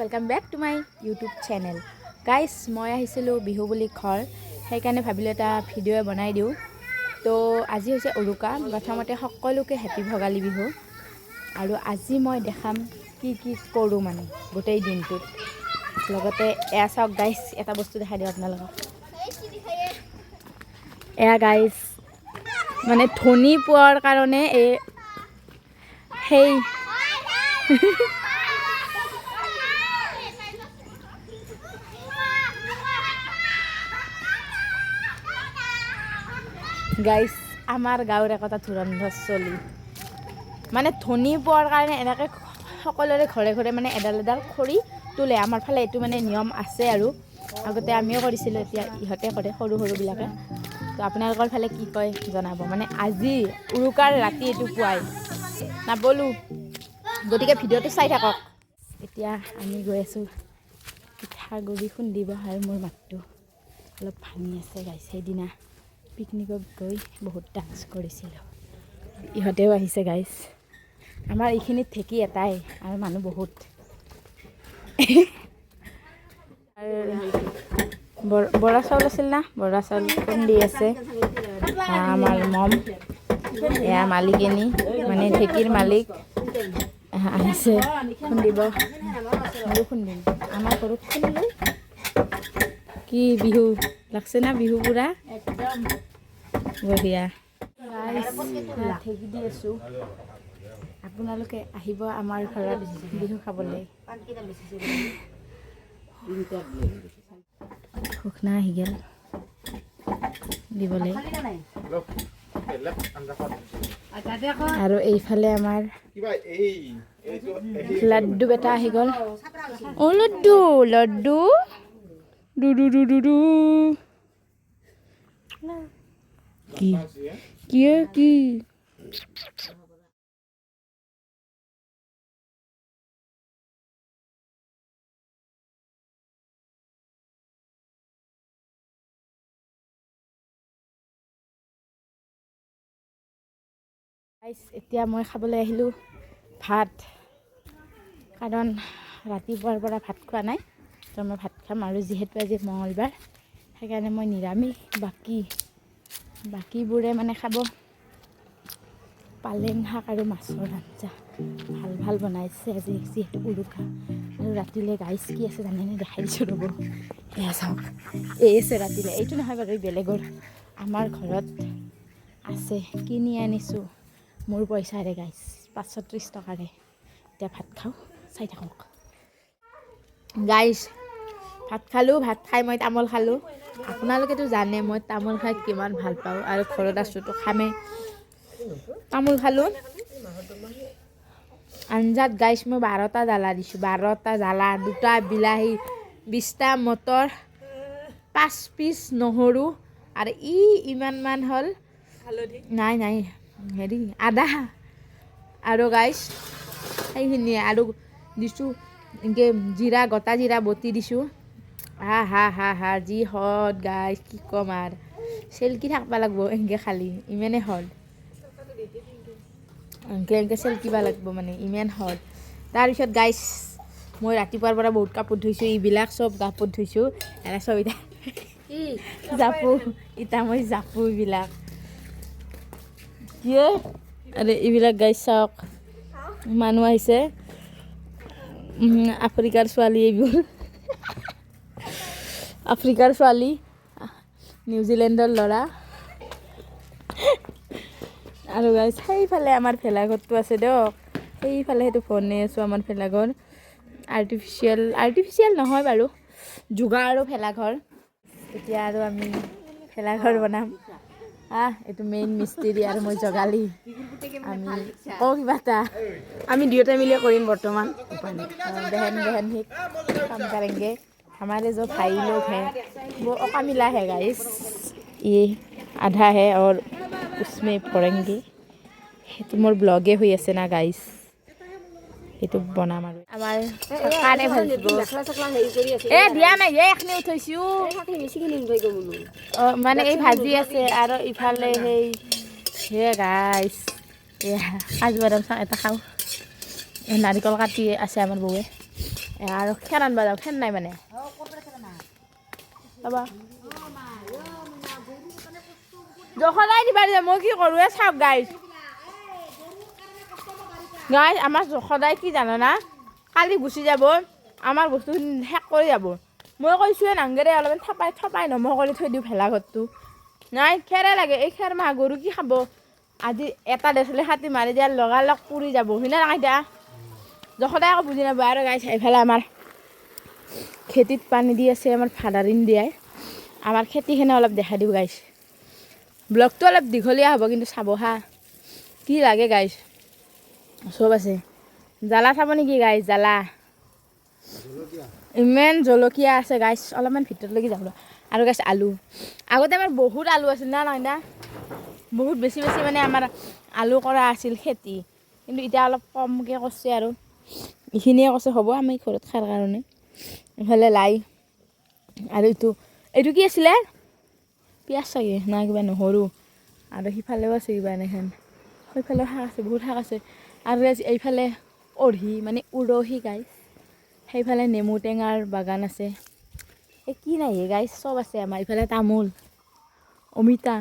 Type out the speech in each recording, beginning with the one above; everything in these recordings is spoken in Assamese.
Welcome back to my YouTube channel. Guys, মই আহিছিলোঁ বিহু বুলি ঘৰ, সেইকাৰণে ভাবিলোঁ এটা ভিডিঅ' বনাই দিওঁ। তো আজি হৈছে উৰুকা। প্ৰথমতে সকলোকে হেপী ভোগালী বিহু। আৰু আজি মই দেখাম কি কি কৰোঁ মানে গোটেই দিনটোত। লগতে এয়া চাওক গাইজ, এটা বস্তু দেখাই দিওঁ আপোনালোকক। এয়া গাইজ, মানে ধনী পোৱাৰ কাৰণে এই সেই গাইজ, আমাৰ গাঁৱৰ একতা ধুৰন্ধৰ চলি, মানে ধনী পোৱাৰ কাৰণে এনেকৈ সকলোৰে ঘৰে ঘৰে মানে এডাল এডাল খৰি তোলে। আমাৰ ফালে এইটো মানে নিয়ম আছে আৰু আগতে আমিও কৰিছিলোঁ, এতিয়া ইহঁতে কৰে সৰু সৰুবিলাকে। তো আপোনালোকৰ ফালে কি কয় জনাব। মানে আজি উৰুকাৰ ৰাতি এইটো পুৱাই নাবলোঁ, গতিকে ভিডিঅ'টো চাই থাকক। এতিয়া আমি গৈ আছোঁ পিঠাগুড়ি খুন্দিব আৰু মোৰ মাতটো অলপ ভাঙি আছে গাইজ। সেইদিনা পিকনিকত গৈ বহুত ডান্স কৰিছিলোঁ। ইহঁতেও আহিছে গাইজ। আমাৰ এইখিনিত ঢেঁকী এটাই আৰু মানুহ বহুত। আৰু বৰা চাউল আছিল না, বৰা চাউল খুন্দি আছে আমাৰ মম। এয়া মালিকনী, মানে ঢেঁকীৰ মালিক আহিছে খুন্দিব। ময়ো খুন্দিম, আমাৰ ঘৰত খুন্দিলোঁ। কি বিহু লাগছে না, বিহু পুৰা একদম বঢ়িয়া। ঢেঁকী দি আছোঁ, আপোনালোকে আহিব আমাৰ ঘৰত বিহু খাবলৈ। শুকনা আহি গ'ল দিবলৈ। আৰু এইফালে আমাৰ লাড্ডু বেটা আহি গ'ল। অ' laddu laddu do do do do do, কি কি কি। এতিয়া মই খাবলৈ আহিলোঁ ভাত, কাৰণ ৰাতিপুৱাৰ পৰা ভাত খোৱা নাই, তো মই ভাত খাম। আৰু যিহেতু আজি মঙলবাৰ, সেইকাৰণে মই নিৰামিষ। বাকীবোৰে মানে খাব পালেং শাক আৰু মাছৰ আঞ্জা। ভাল ভাল বনাইছে আজি, যিহেতু উৰুকা। আৰু ৰাতিলৈ গাইজ কি আছে জানেনে? দেখাই দিছোঁ ৰ'ব। এয়া চাওক, এই আছে ৰাতিলৈ। এইটো নহয় বাৰু, বেলেগৰ, আমাৰ ঘৰত আছে, কিনি আনিছোঁ মোৰ পইচাৰে গাইজ, 530 টকাৰে। এতিয়া ভাত খাওঁ, চাই থাকক গাইজ। ভাত খালোঁ, ভাত খাই মই তামোল খালোঁ। আপোনালোকেতো জানে মই তামোল খাই কিমান ভাল পাওঁ, আৰু ঘৰত আছোঁতো খামেই। তামোল খালোঁ। আঞ্জাত গাইজ মই 12টা জ্বালা দিছোঁ, 12টা জ্বালা, 2টা বিলাহী, 20টা মটৰ, 5 পিচ নহৰু, আৰু ই ইমানমান হ'ল নাই নাই হেৰি আদা। আৰু গাইজ সেইখিনিয়ে আৰু দিছোঁ, এনেকৈ জিৰা, গোটা জিৰা বটি দিছোঁ। হা হা হা হা, যি হত গাইজ, কি ক'ম আৰু, চেলকি থাকিব লাগিব এনেকৈ খালি, ইমানেই হত। এনেকৈ এনেকৈ চেলকিব লাগিব, মানে ইমান হত। তাৰপিছত গাইজ মই ৰাতিপুৱাৰ পৰা বহুত কাপোৰ ধুইছোঁ, এইবিলাক চব কাপোৰ ধুইছোঁ। এনে চব এতিয়া জাপো, ইতা মই জাপো এইবিলাক। কিয় আৰে এইবিলাক গাইজ চাওক, মানুহ আহিছে, আফ্ৰিকাৰ ছোৱালী এইবোৰ, আফ্ৰিকাৰ ছোৱালী, নিউজিলেণ্ডৰ ল'ৰা। আৰু গাইজ সেইফালে আমাৰ ভেলাঘৰটো আছে দিয়ক, সেইফালে সেইটো বনাই আছোঁ আমাৰ ভেলাঘৰ। আৰ্টিফিচিয়েল, আৰ্টিফিচিয়েল নহয় বাৰু, যোগাৰ আৰু ভেলাঘৰ। এতিয়া আৰু আমি ভেলাঘৰ বনাম। এইটো মেইন মিস্ত্ৰী আৰু মই জগালি। আমি কওঁ কিবা এটা, আমি দুয়োটাই মিলি কৰিম বৰ্তমান। बहन बहन ही काम करेंगे। हमारे जो भाई लोग हैं वो अकामिला है गाइस, ये आधा है और उसमें पढ़ेंगे। সেইটো মোৰ ব্লগে হৈ আছে না গাইস, সেইটো বনাম। আৰু আমাৰ কাৰে ভাজিব এ দিয়া নাই, এই এখিনি উঠাইছোঁ। অঁ, মানে এই ভাজি আছে। আৰু ইফালে সেই হে গাইস, এয়া কাজু বাদাম চাহ এটা খাওঁ। নাৰিকল কাটি আছে আমাৰ বৌৱে। আৰু খেৰ আনবা যাওঁ, খেৰ নাই মানে। ৰ'বা, যশোদাই দিবা দিছে, মই কি কৰোঁ? এ চাওক গাইজ, গাইজ, আমাৰ যশোদাই কি জান না, কালি গুচি যাব, আমাৰ বস্তুখিনি শেষ কৰি যাব। মই কৈছোঁৱে নাংগেৰে অলপমান থপাই থপাই নম কৰি থৈ দিওঁ ভেলাঘৰটো। নাই, খেৰে লাগে, এই খেৰ মাহ গৰু কি খাব? আজি এটা দেচলে খাটি মাৰি দিয়াৰ লগালগ পুৰি যাব, হয়নে নাই? এতিয়া যশোদাই আকৌ বুজি নাপায়। আৰু গাইজ, এইফালে আমাৰ খেতিত পানী দি আছে আমাৰ ফাদাৰ ইণ্ডিয়াই। আমাৰ খেতিখিনি অলপ দেখাই দিওঁ গাইজ। ব্লগটো অলপ দীঘলীয়া হ'ব, কিন্তু চাব হা। কি লাগে গাইজ, চব আছে। জ্বালা চাব নেকি গাইজ? জ্বালা ইমান জলকীয়া আছে গাইজ। অলপমান ভিতৰলৈকে যাব। আৰু গাইজ, আলু, আগতে আমাৰ বহুত আলু আছিল না, নহয় না? বহুত বেছি বেছি মানে আমাৰ আলু কৰা আছিল খেতি, কিন্তু এতিয়া অলপ কমকৈ কৰিছে আৰু এইখিনিয়ে কৈছে হ'ব আমি ঘৰত খাৰ কাৰণে। ইফালে লাই আৰু এইটো কি আছিলে? পিঁয়াজ চাগে না কিবা নহৰু। আৰু সিফালেও আছে কিবা এনেহেন, সেইফালেও শাক আছে, বহুত শাক আছে। আৰু গাইজ, এইফালে অৰহি মানে উৰহি গাইজ, সেইফালে নেমু টেঙাৰ বাগান আছে। এই কি নাই হে গাইজ, চব আছে আমাৰ। ইফালে তামোল, অমিতা।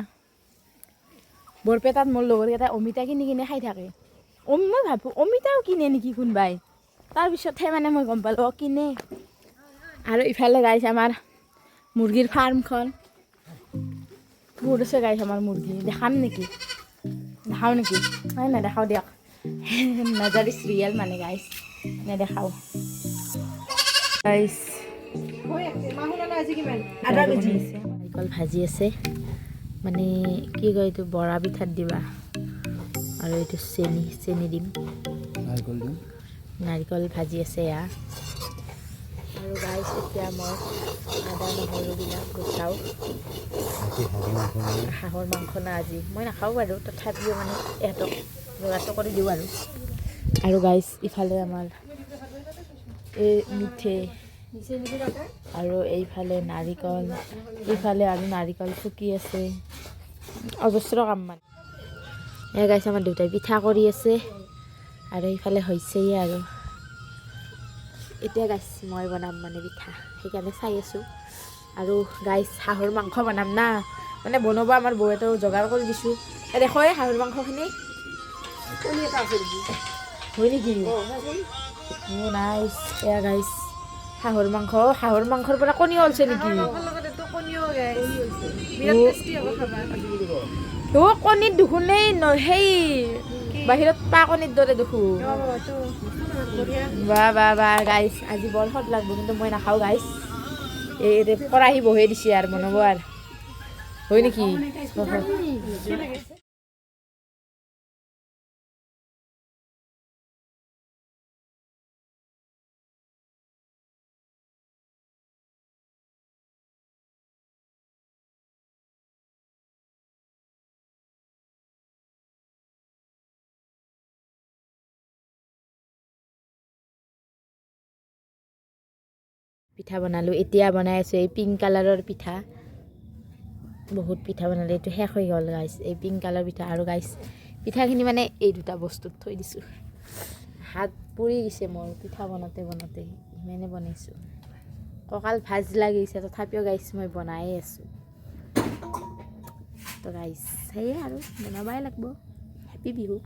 বৰপেটাত মোৰ লগৰকেইটাই অমিতা কিনি কিনি খাই থাকে। মই ভাবোঁ অমিতাও কিনে নেকি কোনোবাই, তাৰপিছতহে মানে মই গম পালোঁ, অঁ, কিনে। আৰু ইফালে গাইজ আমাৰ মুৰ্গীৰ ফাৰ্মখন, বহুত আছে গাইজ আমাৰ মুৰ্গী। দেখাম নেকি? দেখাওঁ নেকি? নাই, নেদেখাওঁ দিয়ক। নজৰ is real মানে গাইজ, নেদেখাওঁ গাইজ। আধা কেজি। নাৰিকল ভাজি আছে, মানে কি কয় এইটো, বৰা পিঠাত দিবা। আৰু এইটো চেনি, চেনি দিম। নাৰিকল দিম। নাৰিকল ভাজি আছে এয়া। আৰু গাইজ, এতিয়া মই আদা নহৰুবিলাক গুচাওঁ। আজি হাঁহৰ মাংস নাই। হাঁহৰ মাংস না আজি, মই নাখাওঁ বাৰু, তথাপিও মানে ইহঁতক যোগাৰটো কৰি দিওঁ আৰু। আৰু গাইজ, ইফালে আমাৰ এই মিঠে আৰু এইফালে নাৰিকল, এইফালে আৰু নাৰিকল চুকি আছে, অজস্ৰ কাম মানে। এই গাইজ, আমাৰ দেউতাই পিঠা কৰি আছে আৰু এইফালে হৈছেই। আৰু এতিয়া গাইজ, মই বনাম মানে পিঠা, সেইকাৰণে চাই আছোঁ। আৰু গাইজ, হাঁহৰ মাংস বনাম না, মানে বনাব আমাৰ বৌহঁতেও যোগাৰ কৰি দিছোঁ। এই দেখো, এই হাঁহৰ মাংসখিনি। কণী এটা আছে নেকি? হয় নেকি? অঁ, চাচোন। অ' নাইচ। এয়া গাইজ, হাঁহৰ মাংস। হাঁহৰ মাংসৰ পৰা কণী ওলছে নেকি? মাংসৰ লগত এইটো কণীও গাইজ, বিৰাট টেষ্টি হ'ব খাবা। অ' কণীত দেখোন এই সেই বাহিৰত পা কণীৰ দৰে দেখোন। অঁ, এইটো বঢ়িয়া। বাহ বাহ বাহ! গাইজ, আজি বৰ সোৱাদ লাগব, কিন্তু মই নাখাওঁ গাইজ। এই খৰাহী বহাই দিছে আৰু বনাব আৰু, হয় নেকি? পিঠা বনালোঁ, এতিয়া বনাই আছোঁ এই পিংক কালাৰৰ পিঠা। বহুত পিঠা বনালোঁ, এইটো শেষ হৈ গ'ল গাইজ, এই পিংক কালাৰ পিঠা। আৰু গাইজ, পিঠাখিনি মানে এই দুটা বস্তুত থৈ দিছোঁ। হাত পুৰি গৈছে মোৰ পিঠা বনাওঁতে বনাওঁতে, ইমানে বনাইছোঁ, কঁকাল ভাজ লাগিছে, তথাপিও গাইজ মই বনায়ে আছোঁ। তো গাইজ, সেয়ে আৰু বনাবই লাগিব। হেপী বিহু।